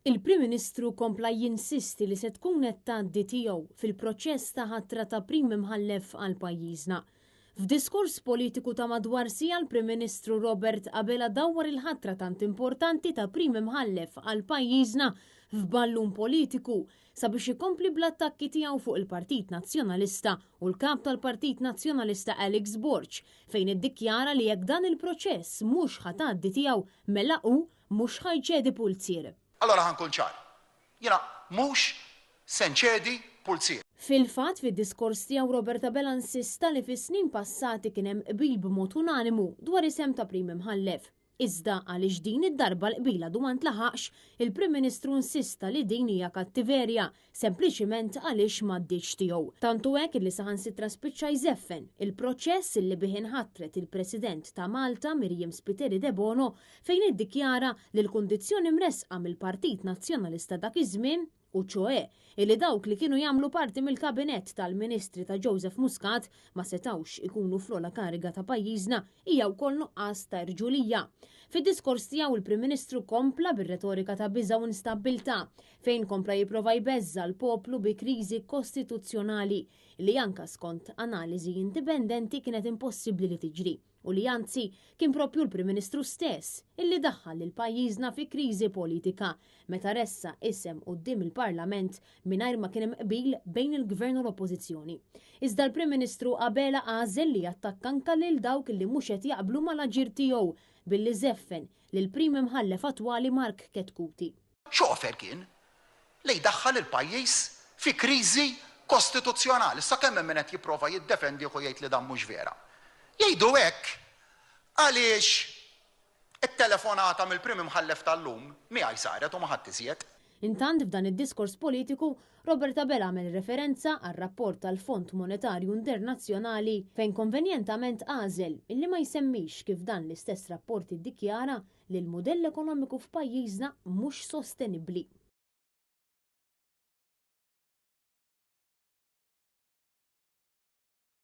Il-Prim Ministru kompla jinsisti li se tkun qed tgħaddi tiegħu fil-proċess ta' ħatra ta' Prim Imħallef għal pajjiżna. F'diskors politiku ta' madwar siegħa l-Prim Ministru Robert Abela dawwar il-ħatra tant importanti ta' Prim Imħallef għal pajjiżna f'ballun politiku sabiex ikompli bl-attakki tiegħu fuq il-Partit Nazzjonalista u l-Kap tal-Partit Nazzjonalista Alex Borg fejn iddikjara li jekk dan il-proċess mhux ħa tgħaddi tiegħu mela hu mhux ħa jċedi pulzier. Allura ħa nkun ċar. Jiena mhux se nċedi pulzier. Fil-fatt, fid-diskors tiegħu Robert Abela insista li fis-snin passati kien hemm qbil b'mod unanimu dwar isem ta' Prim Imħallef. Iżda għaliex din id-darba l-qbil għadu ma ntlaħaqx, il-Prim Ministru insista li din hija kattiverja sempliċiment għaliex m'għaddietx tiegħu. Tant hu hekk li saħansitra spiċċa jżeffen il-proċess li bih inħatret il-President ta' Malta Myriam Spiteri Debono fejn iddikjara li l-kundizzjoni mressqa mill-Partit Nazzjonalista dak iż-żmien, u ċoe illi dawk li kienu jagħmlu parti mill-Kabinett tal-Ministri ta' Joseph Muscat ma setgħux ikunu fl-ogħla kariga ta' pajjiżna, hija wkoll nuqqas ta' irġulija. Fid-diskors tiegħu il-Prim Ministru kompla bir-retorika ta' biża' u instabbiltà, fejn kompla jipprova jbeżża' l-poplu bi kriżi kostituzzjonali li anka skont analiżi indipendenti kienet impossibbli li tiġri u li anzi kien propju l-Prim Ministru stess illi daħħal lil pajjiżna fi kriżi politika meta ressaq isem quddiem il-Parlament mingħajr ma kien hemm qbil bejn il-Gvern u l-Oppożizzjoni. Iżda l-Prim Ministru Abela għażel li jattakka anka lil dawk li mhux qed jaqblu mal-aġir tiegħu billi żeffen lill-Prim Imħallef attwali Mark Chetcuti. Xofer kien li jdaħħal il-pajjiż fi kriżi kostituzzjonali. Issa kemm hemm min qed jipprova jiddefendih u jgħid li dan mhux vera. Jgħidu hekk għaliex it-telefonata mill-Prim Imħallef tal-lum miegħi saret u ma' ħadd iżjed. Intant f'dan id-diskors politiku, Robert Abela għamel referenza għar-rapport tal-Fond Monetarju Internazzjonali fejn konvenjentament għażel illi ma jsemmix kif dan l-istess rapport iddikjara li l-mudell ekonomiku f'pajjiżna mhux sostenibbli.